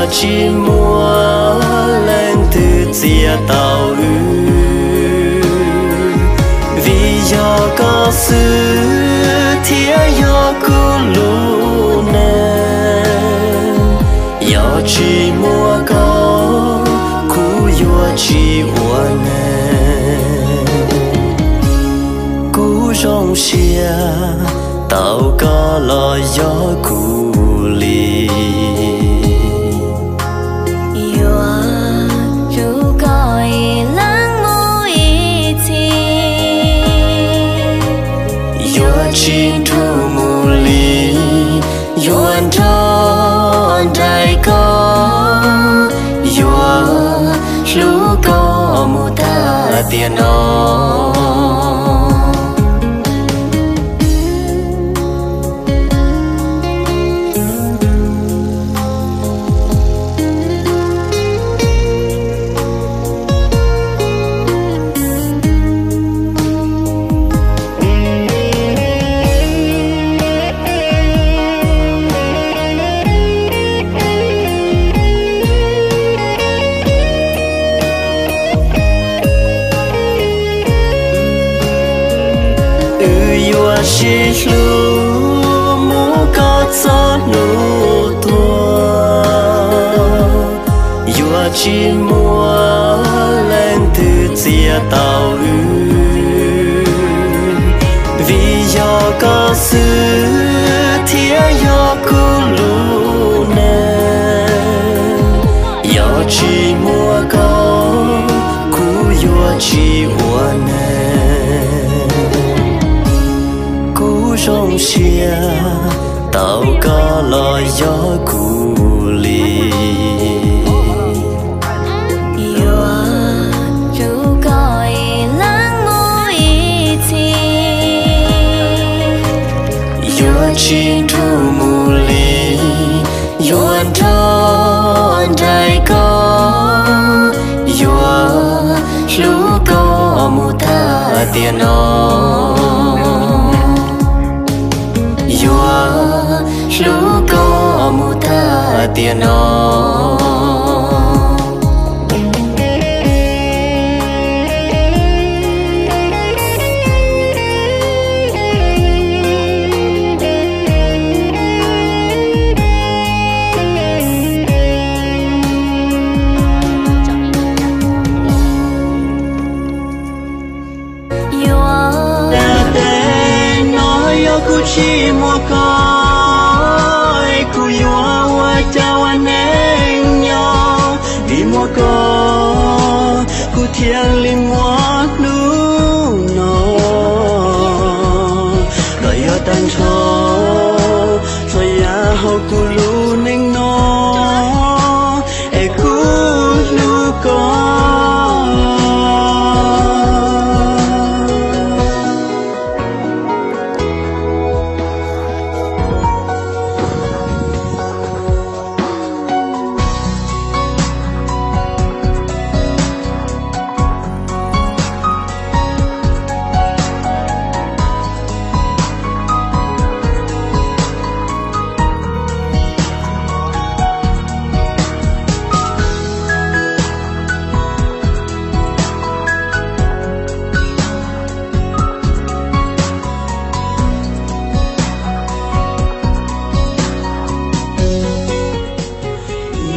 Tsis muaj leej twg txiav tau wb, vim yog koj xwb thiaj yog kuv lub neej. Yog tsis muaj koj, kuv yuav tsis ua neeg. Kuv zoo siab tau koj los yog kuv li. Yuav hlub koj ib leeg mus ib txhis, yuav tsis nrug mus li, yuav nrog nraim koj, yuav hlub koj mus tag tiam no. Wb yuav sib hlub mus kom txog hnub tuag. Yuav tsis muaj leej twg txiav tau wb, vim yog koj xwb thiaj yog kuv lub neej. Yog tsis muaj koj, kuv yuav tsis ua neeg. Kuv zoo siab tau koj los yog kuv li. Yuav hlub koj ib leeg mus ib txhis, yuav tsis nrug mus li, yuav nrog nraim koj, yuav hlub koj mus tag tiam no. Yuav hlub koj mus tag tiam no. Yuav, yog kuv tsis muaj koj, kuv yuav ua cas ua neej nyob. Vim muaj koj, kuv thiaj li muaj hnub no. Koj yog tag nrho txhua yam hauv kuv lub neej no, es kuv hlub koj.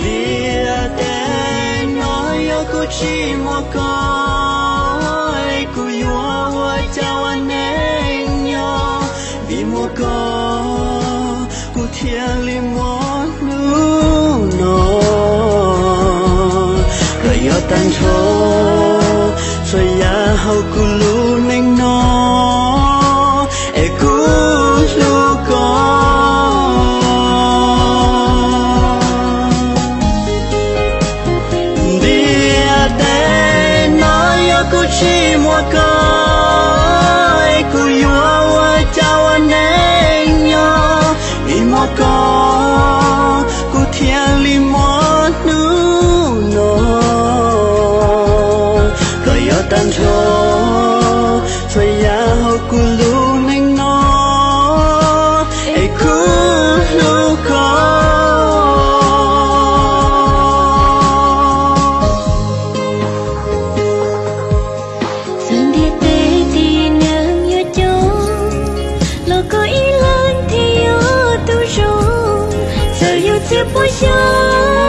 Ntiaj teb no yog kuv tsis muaj koj, kuv yuav ua cas ua neej nyob. Vim muaj koj, kuv thiaj li muaj hnub no. Koj yog tag nrho txhua yam hauv kuv lub neej no, es kuv hlub koj. Ntiaj teb no yog kuv tsis muaj koj, kuv yuav ua cas ua neej nyob. Vim muaj koj, kuv thiaj li muaj hnub no. Koj yog tag nrho txhua yam hauv kuv lub neej no, es kuv hlub koj. thiab puas xyuas